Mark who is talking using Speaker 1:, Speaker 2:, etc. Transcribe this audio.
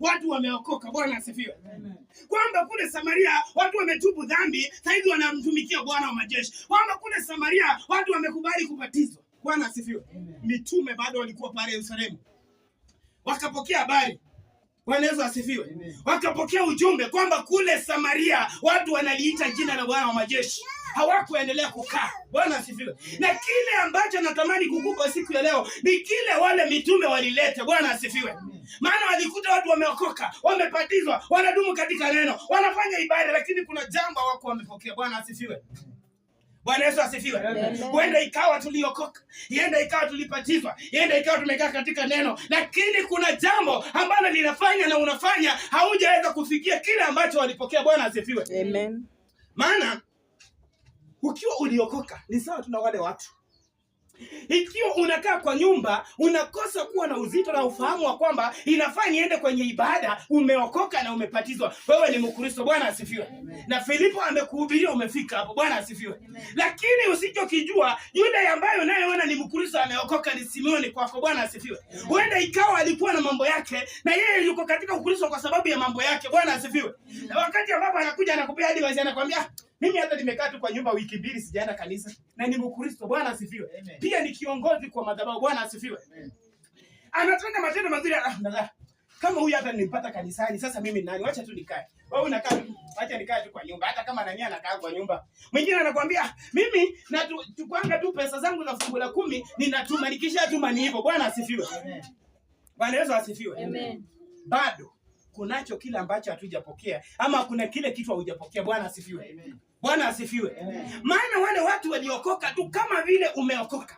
Speaker 1: watu wameokoka. Bwana asifiwe. Kwamba kule Samaria watu wametubu dhambi, saizi wanamtumikia Bwana wa majeshi. Kwamba kule Samaria watu wamekubali kubatizwa. Bwana asifiwe. Mitume bado walikuwa pale Yerusalemu, wakapokea habari. Bwana Yesu asifiwe. Wakapokea ujumbe kwamba kule Samaria watu wanaliita jina la Bwana wa majeshi, hawakuendelea kukaa. Bwana asifiwe. Na kile ambacho natamani kukupa siku ya leo ni kile wale mitume walileta. Bwana asifiwe. Maana walikuta watu wameokoka, wamebatizwa, wanadumu katika neno, wanafanya ibada, lakini kuna jambo hawako wamepokea. Bwana asifiwe. Bwana Yesu asifiwe. Huenda ikawa tuliokoka, huenda ikawa tulipatizwa, huenda ikawa tumekaa katika neno, lakini kuna jambo ambalo linafanya na unafanya haujaweza kufikia kile ambacho walipokea. Bwana asifiwe.
Speaker 2: Amen.
Speaker 1: Maana ukiwa uliokoka ni sawa tu na wale watu. Ikiwa unakaa kwa nyumba unakosa kuwa na uzito na ufahamu wa kwamba inafaa niende kwenye ibada, umeokoka na umepatizwa, wewe ni Mkristo. Bwana asifiwe. Na Filipo amekuhubiria, umefika hapo. Bwana asifiwe. Lakini usichokijua, yule ambaye unayeona ni Mkristo ameokoka ni Simeoni kwako. Bwana asifiwe. Huenda ikawa alikuwa na mambo yake na yeye yuko katika Ukristo kwa sababu ya mambo yake. Bwana asifiwe. Na wakati ambapo anakuja anakupea advice, anakwambia, "Ah, mimi hata nimekaa tu kwa nyumba wiki 2 sijaenda kanisa na ni Mkristo." Bwana asifiwe. Pia ni kiongozi kwa madhabahu. Bwana asifiwe. Anatenda matendo mazuri. Ah, kama huyu hata nilimpata kanisani, sasa mimi nani? Wacha tu nikae. Wewe unakaa, wacha nikae tu kwa nyumba. Hata kama nani anakaa kwa nyumba. Mwingine anakuambia, mimi nachukuanga tu pesa zangu za fungu la 10, ninatuma, nikishatuma ni hivyo. Bwana asifiwe. Bwana Yesu asifiwe.
Speaker 2: Amen.
Speaker 1: Bado kunacho kile ambacho hatujapokea, ama kuna kile kitu haujapokea. Bwana asifiwe. Bwana asifiwe. Maana wale watu waliokoka tu kama vile umeokoka.